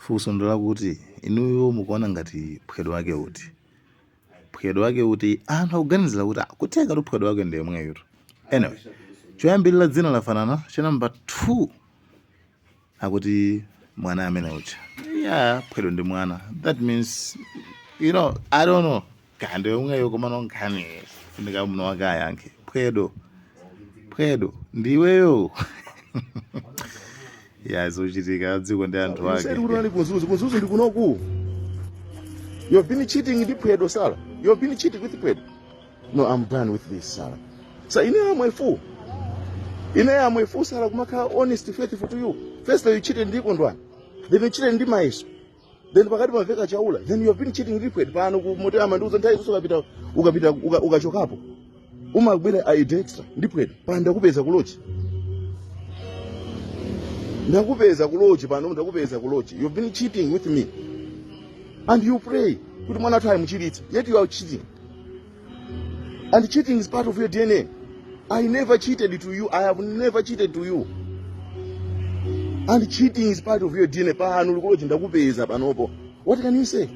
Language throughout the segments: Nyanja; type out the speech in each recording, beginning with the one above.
Funso ndi lakuti inuyo mukuona ngati phwedo wake uti? Phwedo wake uti? Anthu akuganizira kuti ah, kutheka tu phwedo wake ndi yemweyotu. Anyway, choyambirira dzina lafanana, cha number 2 akuti mwana amene uja. Yeah, phwedo ndi mwana. That means I don't know. Kaya ndi yomweyo komano nkhani funika muno wake ayankhe. Phwedo. Phwedo ndiweyo. Ya zochitika dziko ndi anthu You said ake. kuti unali ku Mzuzu. Ku Mzuzu ndi kunoku. You have been cheating ndi Phwedo, Sarah. You have been cheating with Phwedo. No, I'm done with this, Sarah. So ine am a fool. Ine am a fool, Sarah, kumakhala honest, faithful to you. First you cheated ndi Kondwani. Then you cheated ndi Mayeso. Then pakati pamveka Chaula. Then you have been cheating ndi Phwedo. Pano ku motel amandiuza nthawi zonse ukapita ukapita ukachokapo. Umabwera a extra ndi Phwedo. Pano ndakupeza ku lodge. Ndakupeza ku lodge pano ndakupeza ku lodge. You've been cheating with me. And you pray kuti mwana wathu amuchiritse. Yet you are cheating. And cheating is part of your DNA. I never cheated to you. I have never cheated to you. And cheating is part of your DNA. Pano uli ku lodge ndakupeza panopo. What can you say?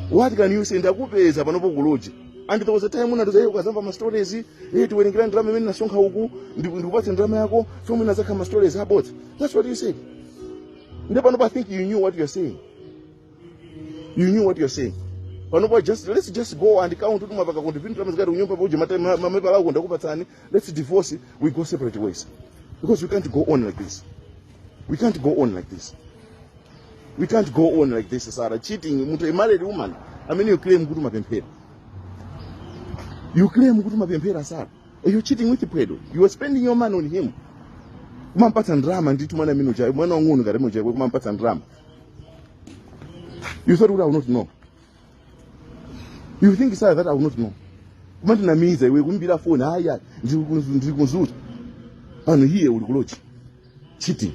What can you say? Ndakupeza panopo ku lodge. And there was a time unandiuza hey, ukazamva ma stories, hey, tiwerengera ndalama imene nasonkha uku, ndikupatse ndalama yako, so mwina zakhala ma stories abodza. That's what you said. Nde panopo I think you knew what you're saying. You knew what you're saying. Panopo just let's just go and count kuti mwapaka contribute ndalama zikati kunyumba poje mapepala ako ndakupatsani. Let's divorce, we go separate ways. Because we can't go on like this. We can't go on like this. We can't go on like this, Sarah. Cheating, munthu a married woman. I mean you claim kuti umapemphera. You claim kuti umapemphera, Sarah. You're cheating with Phwedo. You are spending your money on him. Kumampatsa ndalama ndithu mwana amene uja, mwana wang'ono ngati amene uja kumampatsa ndalama. You thought I would not know. You think Sarah that I would not know. Kumandinamiza iwe kuimbira phone haya ndiri ku Mzuzu. Pano here uli ku lodge. Cheating.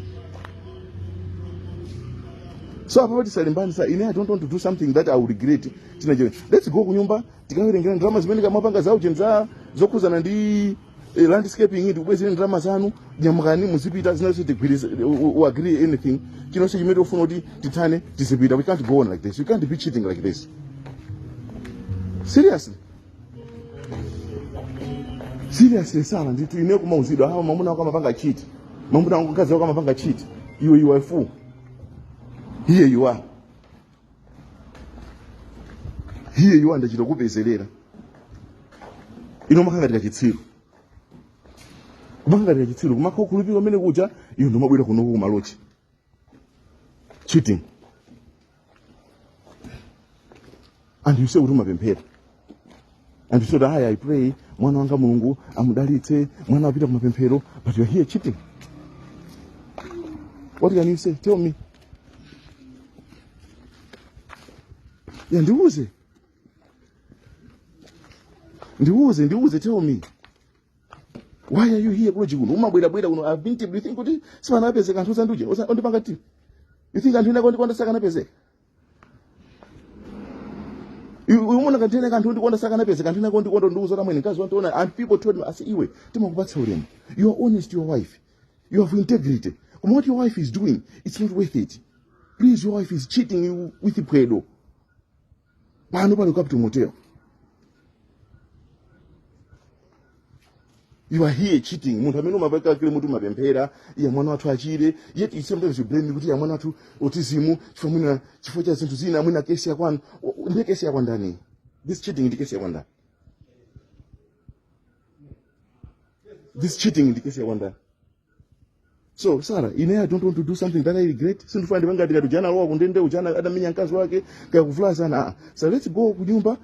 So apa tisalimbane sa ine I don't want to do something that I will regret. China chene. Let's go kunyumba tikawerengera ndalama zimene kamapanga zawo chenza zokhuzana ndi landscaping ndikubwezere ndalama zanu nyamukani muzipita zinanso tigwirize we agree anything chinonse chimene tikufuna kuti tithane tizipita. We can't go on like this. We can't be cheating like this. Seriously, seriously, Sarah, ndithu ine kumauzidwa hawa mwamuna wako amapanga cheat, mwamuna wako mkazi wako amapanga cheat. Iwe, you are a fool. Here you are, here you are, ndachita kupezerera ino makhala ngati kachitsiru, kumakhala ngati kachitsiru, kumakhala kukhulupirira umene kuja iwe ndomabwera kunoku kuma lodge cheating. And you say kuti umapemphera and you say that I pray mwana wanga Mulungu amudalitse mwana wapita kumapemphero, but you are here cheating. What can you say? Tell me. Yeah, ndiuze, ndiuze, ndiuze. Tell me, why are you here ku lodge kuno? Umabwerabwera kuno. I've been tipped. You think kuti sipanapezeka anthu osanduje ondipanga tip? You think anthu ena kondikonda sakanapezeka? Umona kanthu ena anthu ondikonda sakanapezeka? Anthu ena kondikonda ndiuza tamwene mkazi wandiona. And people told me, asi iwe timakupatsa ulemu, you are honest to your wife, you have integrity, koma what your wife is doing, it's not worth it. Please, your wife is cheating you with Phwedo pano pali Capital Motel. You are here cheating munthu amene umapeka kile munthu umapemphera iye mwana wathu achire, yet you sometimes you blame me kuti ya mwana wathu autism chifukwa mwina chifukwa cha zinthu zina mwina kesi ya kwanu. Ndiye kesi ya kwandani? This cheating ndi kesi ya kwandani? This cheating ndi kesi ya kwandani? So Sarah, ine I don't want to do something that I regret. Sindifuna ndipanga ngati ujana alowa kundende ujana adamenya mkazi wake kaya kuvulazana. Ah. So let's go kunyumba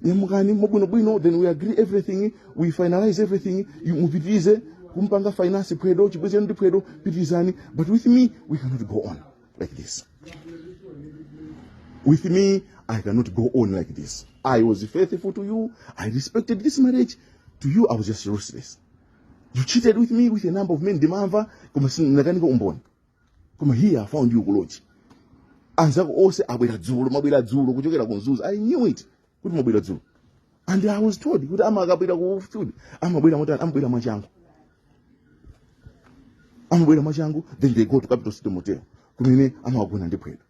nyamukani mwabwinobwino, then we agree everything, we finalize everything. You mupitirize kumpanga finance Phwedo, chibwezi ndi Phwedo, pitirizani, but with me we cannot go on like this. With me I cannot go on like this. I was faithful to you. I respected this marriage. To you I was just ruthless. You cheated with me with a number of men, ndimamva koma sindinakanika umboni. Koma here I found you ku lodge. Anzako onse abwera dzulo, mabwera dzulo kuchokera ku Mzuzu. I knew it kuti mabwera dzulo. And I was told kuti amakabwera ku field, amabwera motani, amabwera mwachangu. Amabwera mwachangu, then they go to Capital City Motel. Kumene amagona ndi phwedo.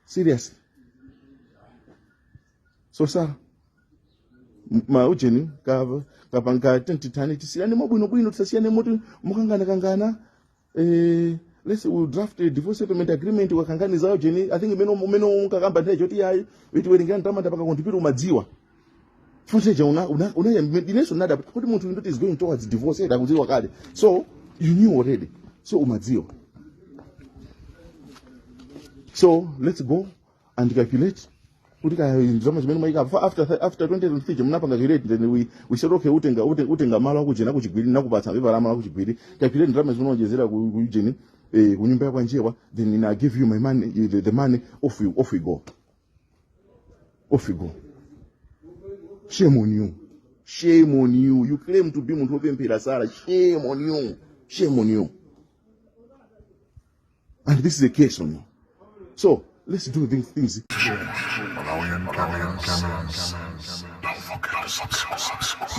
Seriously. So Sara, maujeni kapanga titani, tisiyane mobwinobwino, tisasiyane moti mukangana kangana. Let's we draft a divorce settlement agreement. Wakanganiza ujeni, I think imene unkakamba nthawi choti yayi itiwerengera ndalama ndapanga contribute, umadziwa futeja una inenso nada kuti munthu ndoti is going towards divorce, eda kudziwa kale. So you knew already, so umadziwa. So let's go and calculate kuti kaya ndalama zimene mwayika after 2023 munapanga calculate. Then we said, okay, utenga malo akujena kuchigwiri, nakupatsa pepa la malo akuchigwiri. Calculate ndalama zimene unonjezera ku ujeni, ku nyumba ya kwanjewa, then I give you my money, the money. Off we go, off we go. Shame on you, shame on you. You claim to be munthu wopemphera, Sara. Shame on you, shame on you. And this is a case on you. So let's do these things. Malawian cameras. Don't forget to subscribe.